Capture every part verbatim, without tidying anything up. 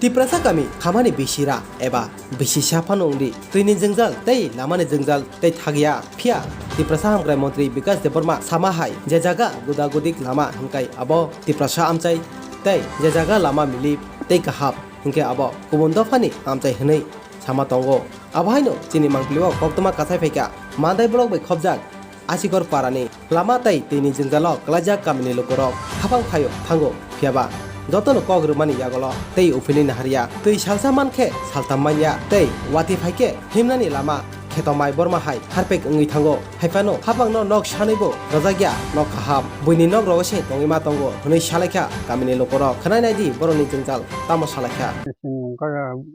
Tiprasa kami khamani bisira eba bisisa phano wngdi. Twini jwngjal tei lamani jwngjal tei thagya. Phiya Tiprasa hamkrai montri Bikas Debbarma sama hai je jaga guda gudik lama hwnkhai abo Tiprasa amchai tei je jaga lama milip tei kaham hwnkhe abo kubun dophani amchai hwnwi sama tongo. Abo haino chini mangpili o koktwma kasai phaikha Mandai block bai khopjak Asigor parani lama tei twini jwngjalo kwlaijak kamini lukurok haphang phaio thango, phiyaba jotono kok rwmani yagolo tei uphilwi naharya. Twi salsa mankhe saltham manya tei watwi phaikhe himnani lama kheto mai borma hai harpek wngwi thango. Haiphano haphangno nok sanwibo rwjakya nok kaham. Buini nok rogo se tongwi ma tongo hwnwi salaikha kamini lukurok. Khwnai naidi borokni jwngjal tamo salaikha.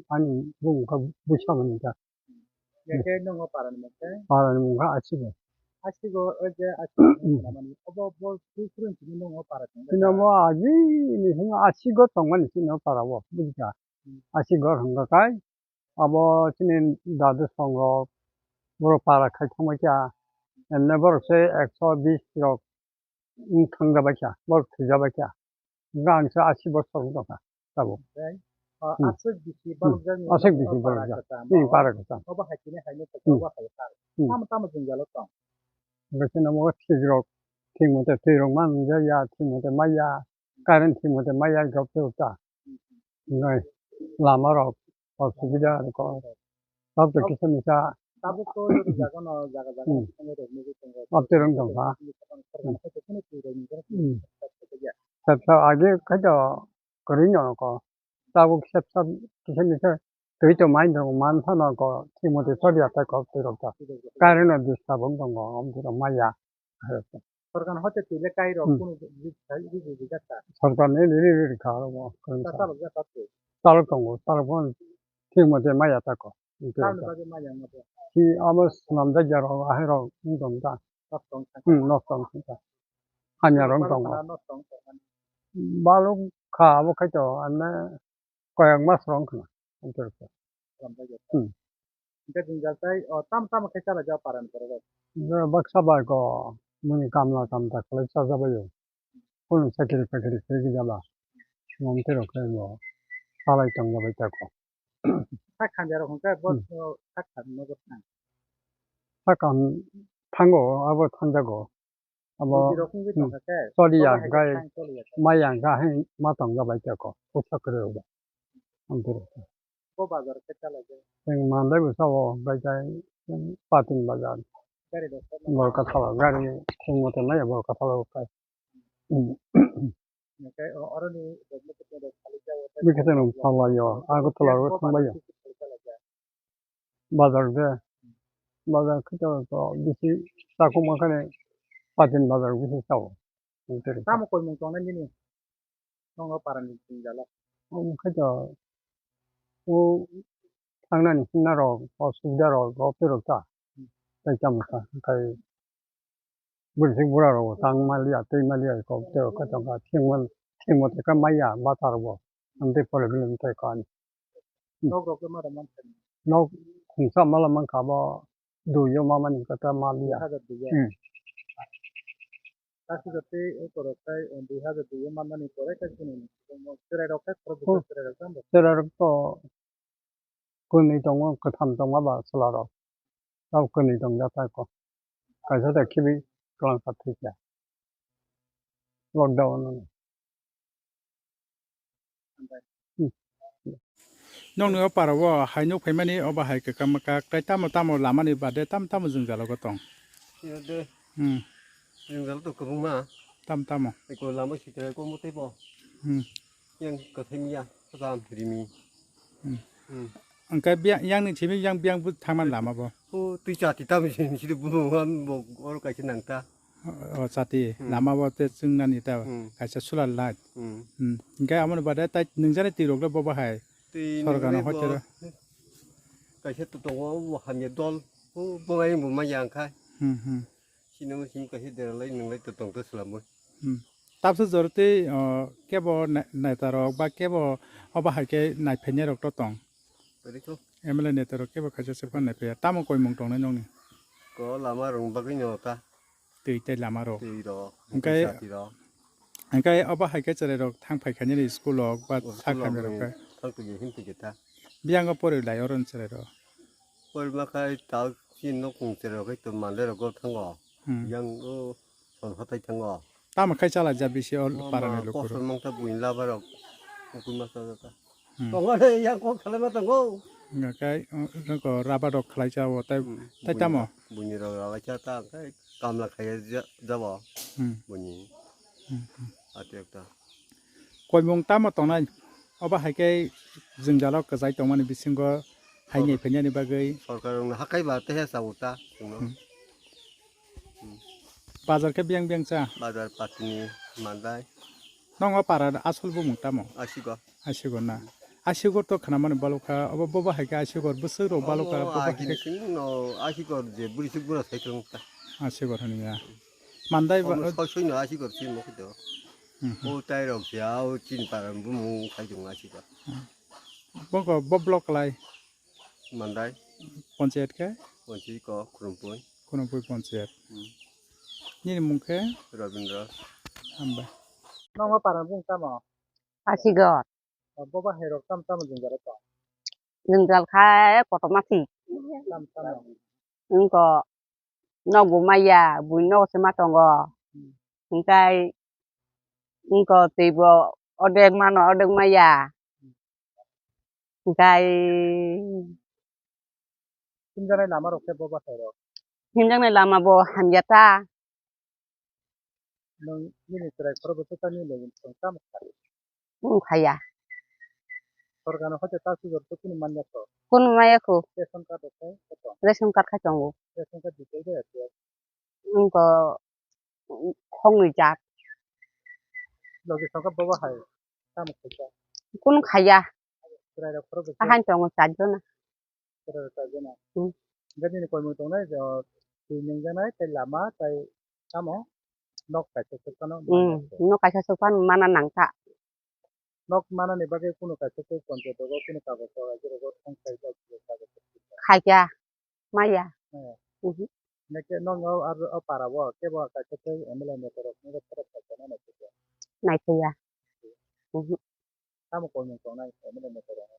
Ani bumung kha bwsa mani kha. Yakhe nongo parani mungkhe? Parani mungkha Asigo. Asigo, o je Asigo Hmm. Lamani. Obo bo twi kurun simi nongo para tongba. Chini omo ajini hingo Asigo tongmani chini o para o, bujikha. Hmm. Asigo hwnga kai, abo chini dadu songrok, borok para khai thangbai kha. Emne borok se ekso bis rok wng thangjabaikha, borok thwijabaikha. Hwnba ang se asi bosor wng tongkha, tabuk. Oke. O, Hmm. Aswk bisi Hmm. Borokjakni Aswk bisi o para borokjak. Kwcham Hmm, o. Para kwcham. Obo hai tini haino Hmm. Obo hai kha. Hmm. Tamo tamo jwngjalo tong. Hwnba chini omo thik rok, thik mote twi rok manjak ya, thik mote maya, current thik mote maya, job se ta. Hmm. Nai, lama rok, osubida rok, sab to kisa misa. Tabuk to jodi jaga no, jaga jaga Hmm. no thangwi rok nugwi tongo. Abte rong tong kha. Sorkar Hmm. no khaito kheno twi rok ni Hmm. Sab sab age khaito kwrwi no ko. Tabuk sab sab kisa misa twi to mai no man phano ko, thik mote sab ya ta ko twi rok ta. Current no disturb wng tongo, om twi rok maya. Sorkar hoite twi le kai rok Hmm. Kunu ri-, ri-, ri-, rijak ta. Sorkar ni ri, ri, ri, ri kha aro mo, kunu Ta sa. Chalok jak ta twi. Chalok tongo, chalok bo thik mote maya ta ko. Tamni bagwi maya wngma bo. Si amo swnam jak ya rok, ahai rok wng tong ta. Nok tong sa. Hmm, nok tong sa. Hamya rok Balok tongo. Khna nok tong sa. Balok kha abo khai to, ane koyang mas rok khna. Wng tong sa. Swnam jak ya. Hmm. Hingke jwngjal tai, o, tamo tamo khe chalai jak parani borok rok. Baksa bai ko muni kamla kamta khlai chajabaio. Kunu chakri pakri khe gijala. Sumom tei rok khe bo chalai tongjabai tako. Sak hamya rok hwnkhe bo, Hmm. O, sak hamya no bo thang. Sakam thango, abo thangjago. Abo, Bujirok wngwi hmm, tongkha khe, choliya, obo hai khe gai, thang choliya khe. Maya hwnkha hai ma tongjabai tako, kuksa kwrwi rok bo. Ang twi rok. Bo bazar khe chalai khe. Chwng mandai bo sao, bai tai patin bazar. Gari rok khe Borok kathalo, gari thwng mote maya borok kathalo kai. Hmm. Hwnkhe o-, oroni rok mukhutu rok khali jao, tei Bikhe tei rok phalai o, Agartala ro thangbai o. Bazar de, bazar khe to, to bisi chakuma khane patin bazar bisi chao. Tamo koimung tongnai nini? Nongo parani jwngjalo. Omo khe to, o thangnani himna rok, osubida rok, rok tei rok ta. Hmm. Tai tamo kha, khai Bwrwi bura rok tang maliya, twi maliya, kok tei khe tongkha, thwngmani, thwngmo tei khe maya, bata rok bo. Amtwi problem tei kha ani. Hmm. Nok rok khe ma rok mankha? Nok khungsa mala mankha bo, dui o mamani khe ta maliya. Dui hajar dui o. Hmm. Kaisa jotwi eko rok khai, eh, dui hajar dui o mannani pore khai chini chwrai rok khai khorok bwswk chwrai rok tamo? Chwrai rok to kwnwi tongo, kwtham tongma ba chwla rok. Tabuk kwnwi tong jak tai ko. Kaisa da khibi kwlangkha thwikha. Lockdown no. Hmm. Nokni o para o hai nuk phaimani obo hai kwkang kwkak tei tamo tamo lamani bade tamo tamo jwngjalogo tong. Yode. Hmm. Jwngjal to kwbangma. Tamo tamo. Eko lama sitrai ko motei bo. Hmm. Yang kathai miya, katham rimi. Hmm. Hmm. Angkai biya-, yang ni simi yang biang bu thangman lama bo. O twi chati tam sini sini bu bo oro kaisa nangta. O, o chati, Hmm. Lama bo te chwngnani ta Hmm. Kaisa solar light. Hmm. Hmm. Angkai amoni bade tai nungjani twi rok le bo bahai. Twi sorkar no nungjani hoite bo ro. Kaisa to tongo bo hamya dol. O bo ngai bo ma yang khai. Hmm, hmm. Sini mo sini kaisa dera lai nung lai to tong to swlamwi. Hmm. Tabsa jor tei, o, kebo ne-, neta rok ba kebo obo hai khe naiphainai rok to tong. Tari ko. M L A neta rok kebo kaisa se phano naiphaiya. Tamo koimung tongnai nokni? Ko lama rwng bagwi no ta. Twi tei lama rok. Twi rok, hwnkhe, twi sati rok. Hwnkhe obo hai khe chwrai rok thang phai khainani school rok ba school sak rok hamya rok rwng. Khe. thang twi him twi ta. Biyango pori lai oro ni chwrai ro. Pori ma khai ta chin no kung chwrai ro khai to mande ro go thango. Hmm. Yang o sol hatai thango. Tamo khai chala ja bisi o para ni luku ro. Kosto mang ta buin laba ro. Ukun ma sa ta. Hmm. Tongo re, yang kok khalai ma tongo. Nga kai, uh, nang ko raba rok khlai cha o, tai, hmm, tai buini tamo? Buini rok raba cha ta, kai kamla khai ja, jabo. Hmm. Buini. Hmm, hmm. Ati ekta. Koimung tamo tongnai? Obo hai khe jwngjalo kwchai tongmani bisingo hai, sorkar, ni phainani bagwi. Sorkar rokno hakai ba tehe cha o ta, chwngno. Hmm. Hmm. Bazar khe biyang biyang cha? Bazar patini mandai. Nong o para asol bumung tamo? Asigo. Asigo na. Asigo to khna mani balukha, obo bobo hai khe asigo bwswk rok balukha, omo bobo hai khe. Agini simi no asigo je buri suk bura sai tong ta. Asigo hani ya. Mandai ba. Omo soi soi no asigo simi mo khito. Hmm, hmm. O tai rok ya, o chin para bumung sai tong asigo. Hmm. Bongko bo block lai. Mandai. Panchayat khe? Panchayat ko Khurumphwi. Khurumphwi panchayat. Hmm. Nini mung khe? Rabindra. Hambai. Nongma para bung tamo? Asigor. Boba hai rok tam tam jwngjal to? Jwngjal khai kotorma si. Tam tam. Wngko. Nogo maya, buini nogo se ma tongo. Hmm. Hingkai wngko twibo odek mano, odek maya. Hingkai himjaknai lama rok khe boba hai rok? Himjaknai lama bo hamya ta. Nwng nini chwrai khoro bo swkang nini logi tong tamo kha? Wng khaya. Sorkar no hoite ta sujor to kunu manya kho? Kunu maya kho. Ration card rok khai koto? Ration card khai tongo. Ration card di tei de ya? Wngko khongni jat. Logi songkha bobo hai tamo khaikha? Kunu khaya. Chwrai rok khoro bo khe? Ahan tongo char jona. Chwrai rok char jona. Hmm. Hingke nini koimung tongnai je, twi nungjaknai tei lama tei tamo nok kaisa se phano. Hmm, manya kho. Nok kaisa se phano mana nangkha. Nok manani bagwi kunu kaisa tei ponchayat rogo kunu kagoj rok raijak rogo thang khaijak kagoj rok. Khaikha, maya. Maya. Mhm. Neke nokno aro o para o kebo kaisa tei M L A netarok nokno khorok khaikha na naikhe? Naikhe ya. Mhm. Tamo koimung tongnai M L A netarok?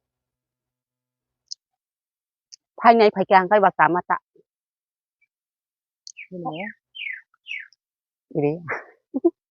Phainai phaikha hingkhai ba chama ta. Nini mung? Ire.